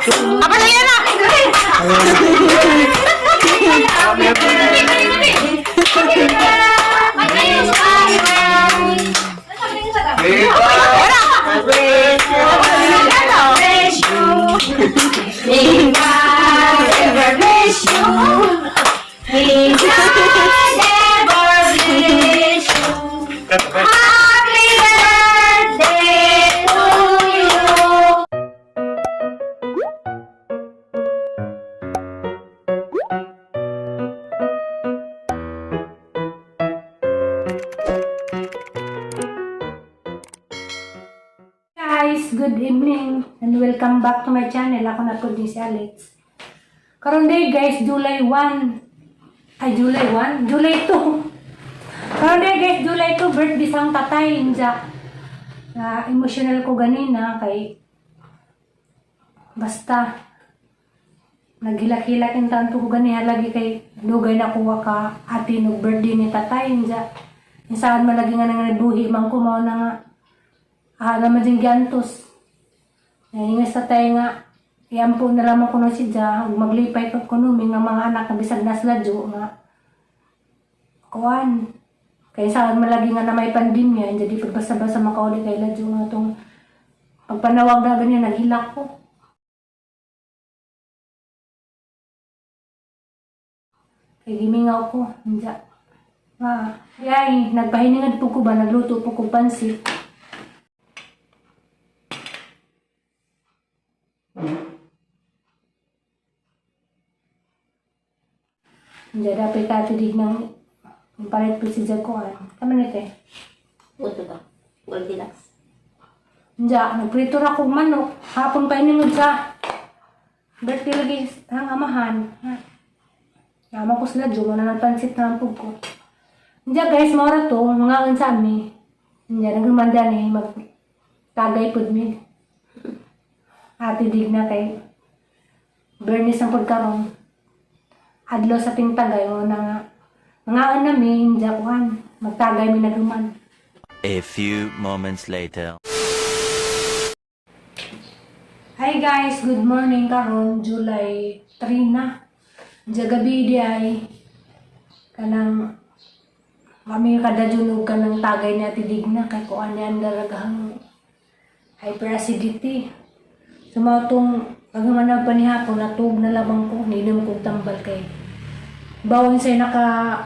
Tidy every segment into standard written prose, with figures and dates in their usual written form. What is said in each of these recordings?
Apa na yan ah? Bless you. May God ever bless you. May God ever bless you. Happy birthday to you. Guys, good evening and welcome back to my channel. Ako na po din si Alex. Karon day guys, July 1. Ay, July 1? July 2. Karon day guys, July 2, birthday sang tatay. Inja. Na emotional ko ganina kay basta naghilak-hilak yung taon ko ganiha lagi kay dugay na kuha ka ati og birthday ni tatay inja. Insaan man lagi nga nang buhi man ko mao na nga ah, naman din giantos. Nga sa tayo nga, iampo na lamang ko na si Ja, ug maglipay pa ko numi nga mga anak na bisag nas ladyo nga. Kuan. Kaya saan malagi nga na may pandemya, hindi di pagbasa-basa makauli kay ladyo nga tong pagpanawag na ganyan, naghilak ko. Kay gimingaw ko, hindi. Ah, yay, nagpahiningad po ko ba, nagluto po ko pansit. Hindi, dapat katudig ng ang palit po si Jaguar. Tama na ito eh. Buto ba? Goldilocks. Hindi, nagprito ra kong manok. Hapon pa iningod sa birthday lagi ang amahan. Ha? Ama ko sila, jugo na nagpansit na ang pug ko. Hindi guys, maura to, mga unsa mi. Hindi, nagumanda ni mag tagay pud mi. Ate dig na kay Bernice ang pagkaroon. Adlaw sa ting tagay, o na nga. Mga na mi, hindi kuan. Magtagay mi naguman. A few moments later. Hi guys, good morning karon July 3 na. Diya gabi di ay kanang kami kada junog kanang tagay na tidig na kay kuan niyan dalaghang hyperacidity. So mao tong paghuman pa ni hapon natug na lamang ko ninom kog tambal kay bawon say naka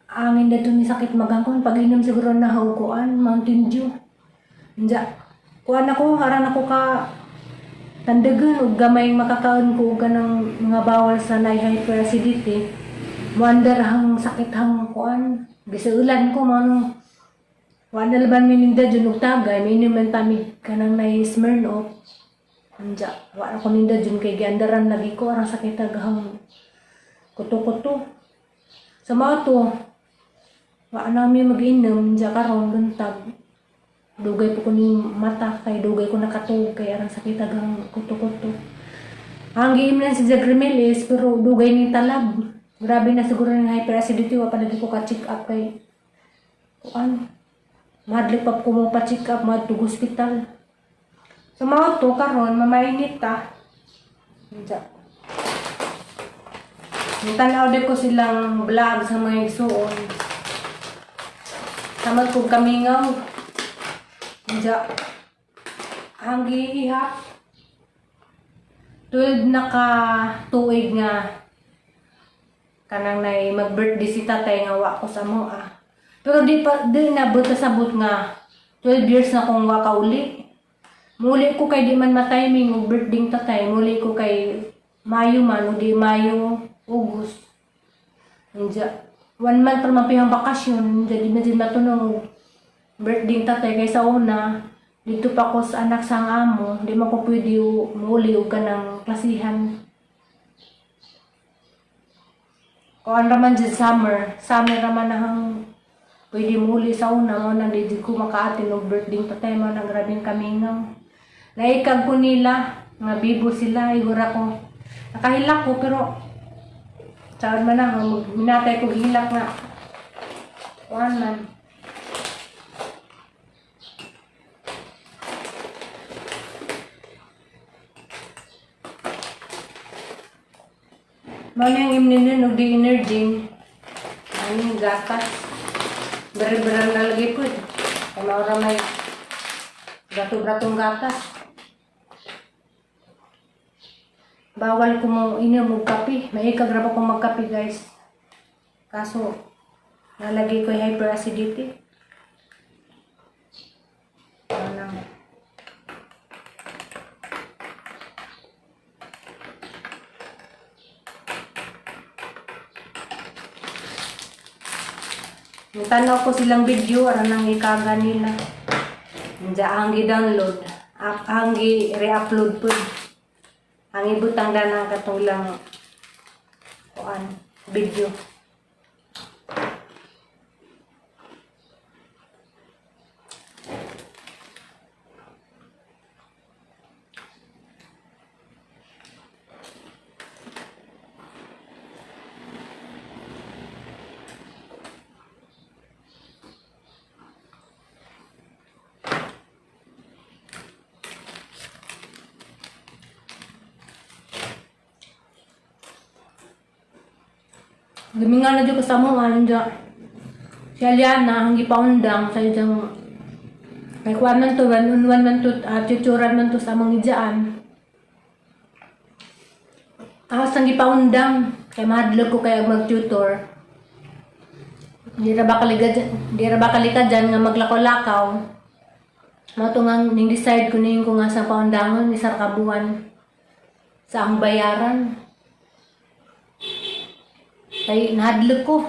angin dato ni sakit magangkon pag inom siguro na kuan Mountain Dew. Diya kuan ako haran ako ka tandagan og gamay makakaon ko og kanang mga bawal sa nay hyperacidity. Wonder hang sakit hang kuan. Gisuulan ko mo no. Wala laban mi ninda dyan og tagay, may man tamig kanang nay Smirnoff. Anja, wala ko ninda dyan kay giandaran lagi ko arang sakit agahang kuto-kuto. Sa mga to, wala na mi mag-inom dya karon buntag. Dugay po ko ni mata kay dugay ko nakatug kay arang sakit agang kuto-kuto. Ang giim lang si Jagrimelis pero dugay ni talab. Grabe na siguro ng hyperacidity wa pa lagi ko ka-check up kay kuan. Madlik pa ko mo pa-check up madtog hospital. So mao to karon mamainit ta. Unsa? Tanaw din ko silang vlog sa mga igsuon. Samad kong kamingaw. Diya. Ang giihap. 12 na ka tuig nga kanang nay mag-birthday si tatay nga wa ko sa moa. Pero di pa di nabot sa sabot nga 12 years na kong wa kauli. Muli ko kay di man matiming og birthday tatay, muli ko kay Mayo man o di Mayo, August. Unja. One month pa man pihang bakasyon, unja di man din matunong og birthday tatay kay sa una dito pa ko sa anak sa amo, di man ko pwede muuli og kanang klasihan. Kuan raman dyan summer, summer raman na hang pwede muuli sa una mo nang di ko makaatin og birthday tatay mo nang grabing kamingaw. Naikag ko nila, nga bibo sila, igura ko. Nakahilak ko pero saan man na, minatay ko gihilak nga. Kuan man. Mao na yung imnin nun, og di energy. Ano yung gatas. Bere-bere na lagi po. Kaya maura may gato-gatong gatas. Bawal ko mo inom og kape. Maikag ra ba kong magkape, guys. Kaso, nalagay ko yung hyperacidity. Ano lang. Tanaw ko silang video, aran ang ikaga nila. Diya ang gi-download, ang gi-re-upload po. Ang ibutang dana katong lang kuan video. Guminga na dyan ko sa mga ano dyan. Si Aliana, ang gipaundang sa iyang kay kuan man to, one on one man to, tuturan man to sa mga ijaan. Ako sa gipaundang, kay mahadlok ko kay mag-tutor. Di ra ba kalika dyan nga maglakaw-lakaw. Mao to nga ning decide ko ning ko nga sa paundangon isa ka buwan sa ang bayaran. Kay nahadlok ko.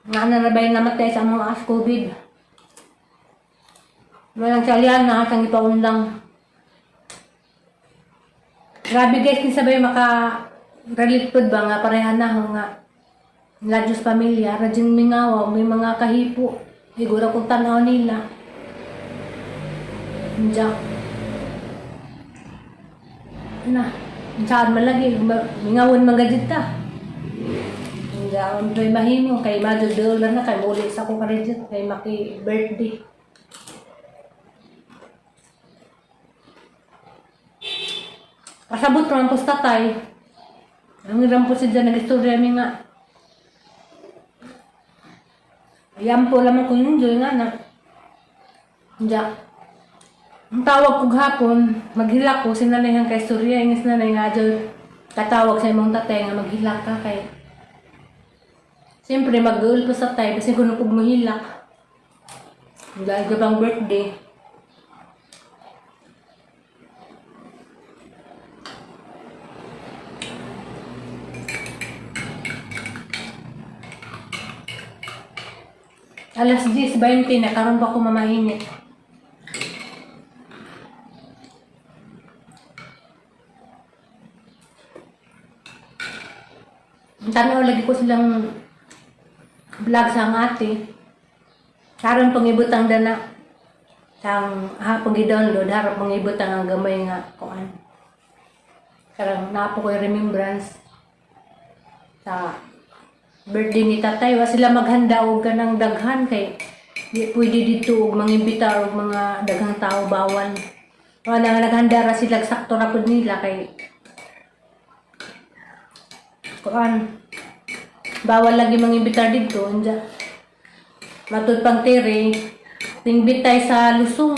Nga na na ba yung namatay sa mga as COVID? Walang salyan na hatang ipaundang. Grabe guys, kinsa ba yung maka relate pod ba nga pareha na ho nga Ladyos pamilya, radyo mingaw, may mga kahipo. Siguro kung tanaw nila. Diyan. Na, saan malagi, mingawon mga dita. Diyan, ang mahimo, kay madudol na kay muli sa akong karedit, kay maki birthday. Kasabot ko ang tatay. Ang ilang po siya nag-istorya mi nga. Ayan po lamang kung enjoy nga na. Diyan. Ang tawag ko hapon, maghilak ko, sinanay ang kay Surya, ingis nanay nga dyan, katawag sa imong tatay nga maghilak ka kay. Siyempre, mag-uul pa sa tay, kasi kung kog mahilak. Dahil ka pang birthday. Alas 10:20 na, karon pa ko mamainit. Tanaw lagi ko silang vlog sa ang ate. Karon pangibutang dana sang hapon gi-download harap pangibutang ang gamay nga kuan. Karang napo ko yung remembrance sa birthday ni tatay. Wa sila maghanda og kanang daghan kay di pwede dito og mangimbita og mga daghang tao, bawal. Wa na nga naghanda ra sila sakto ra pud nila kay kuan bawal lagi mangimbitar dito anja. Matud pang tiri tingbitay sa lusong.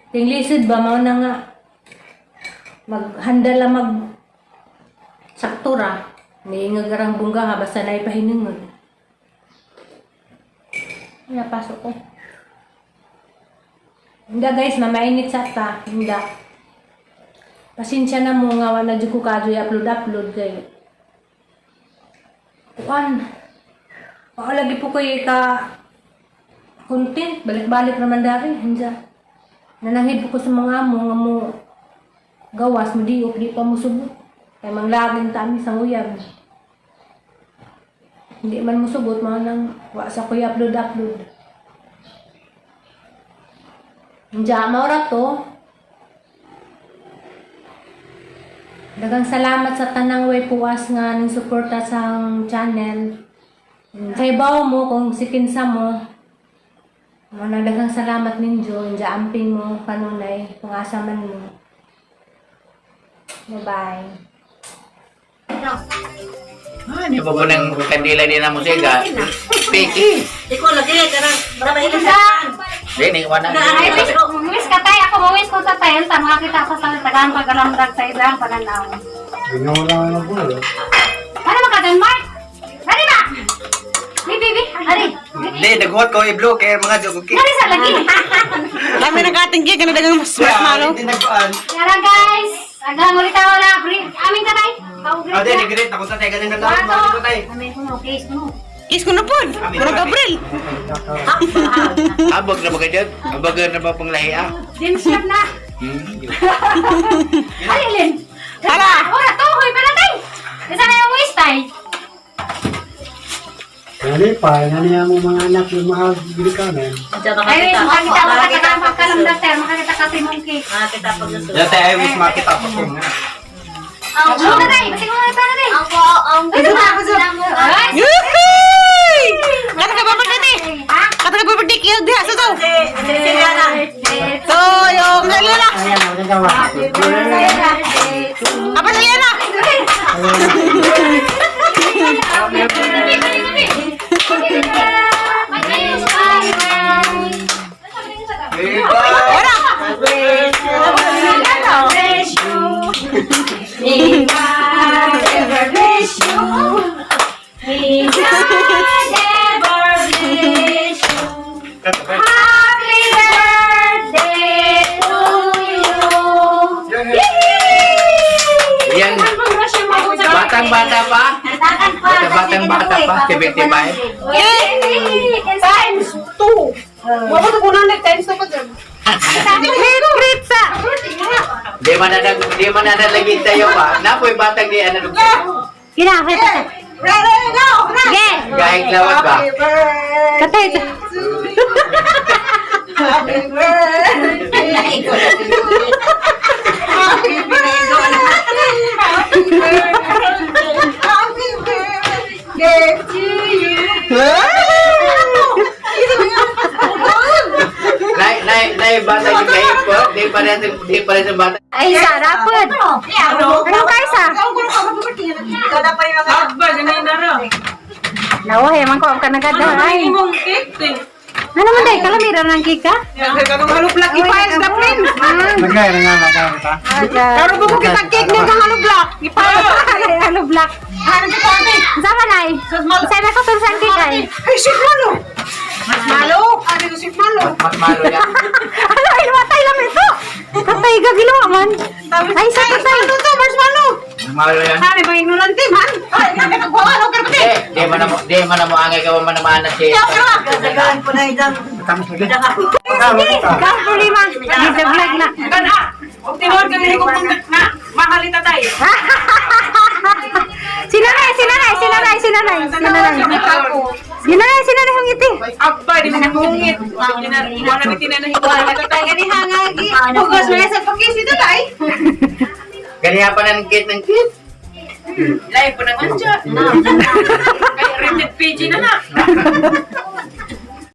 Tinglisod ba mao na nga maghanda lang mag sakto ra niingag arang bungga ha basta na ipahinungod. Ay, napasok ko. Hindi guys, mamainit sa ta. Hindi. Pasensya na mo nga wala jud ko kadoy upload upload kay. Kuan. Wala lagi po koy ka content balik-balik naman dari hindi. Nananghid po ko sa mga amo nga mo gawas mo diop di pa mo sugot. Kay manglaging ta mi sa uyab. Hindi man mo sugot mao nang wa sa koy upload upload. Diya, mao ra to. Daghang salamat sa tanang way puwas nga ning suporta sa ang channel. Kay bawo mo kung sikinsa mo. Mao daghang salamat ninyo, diya amping mo kanunay kung asa man mo. Bye-bye. Ah, di ba po ng kandila din na musika? Piki. Ikaw lagi, karang, para mahilig sa Di, ni wala. Ay, wish, wish ka tayo. Ako mawis ko sa tayo. Sa mga kita ko sa tagaan pagalamdag sa isang paganaw. Ano maka Denmark? Ari ba? Ni baby, ari. Di, naghuwat ko i-blow kay mga joke. Ari sa lagi. Kami nagkatinggi, ganun mas marshmallow. Di nagkuan. Tara guys. Agang ulit ako na. Amin ka tayo. Ah, di, nag-greet ako sa tayo ganun na ko tayo. Amin ko no case no. Kiss ko na po. Murag Gabriel. Abog na ba kayo? Abog na ba pang lahi ah? James Shop na. Ay, Elin. Hala. Ora to, hoy pa natin. Isa na yung wish tay. Dali pa, ano niya mo mga anak yung mga ginikanan. Ay, wish makakita ko sa tagaan pagkalamdag tayo. Makakita kasi mong cake. Makakita pag nasusunod. Dati ay wish makita ko po nga. Ang na tayo. Kasi mo na tayo. Ang ko, ang Ay, Ay, Yuhuy! Kata ka ba birthday? Ha? Kata ka ba birthday? Kiyog diha sa to. Sige na. So, yung Elena. Ayan, magagawa. Apa sa Elena? Ora! May God ever bless you. May God ever bless you. Happy birthday to you. Yan. Batang bata pa. Batang bata pa. 75. Times 2. Wala ko na times 2 pa dyan. Favorite sa. Di man na lagi tayo pa. Napoy batang di ano. Kina, Ready, go! Sige. Gahing lawat ba? Katay. Happy birthday! Happy birthday! Happy birthday! Happy birthday to you! Nay nay nay batang di gahing po. Di pa rin sa bata. Ay, sarapod. Ano kaisa? Ikaw na pa yung mga Nawa, yaman ko ang kanagada. Ay. Ano man day, kalamira ng cake ka? Nagay na nga, nagay ta. Pero kung kita cake niya kang halo black. Halo black. Sama na ay. Sana ko tulsan cake ay. Ay, shit malo. Malo? Ano yung shit malo? Mas malo yan. Ano, ay, matay lang ito. Katay ka ginawa man. Ay, sa katay. Ano to, marshmallow? Mas malo yan. Ano ba yung nulante, man? Ay, nakakagawa, ano ka Di, di man na mo angay ka man na si. Gagahan po na idang. Tapos lagi. Tama ka. Ikaw problema. Dito vlog na. Sinanay, sinanay, sinanay, sinanay, sinanay. Sinanay, sinanay ang ngiti. Pugos mo sa pagkis ito, tay. Ganiya pa ng kit ng kit.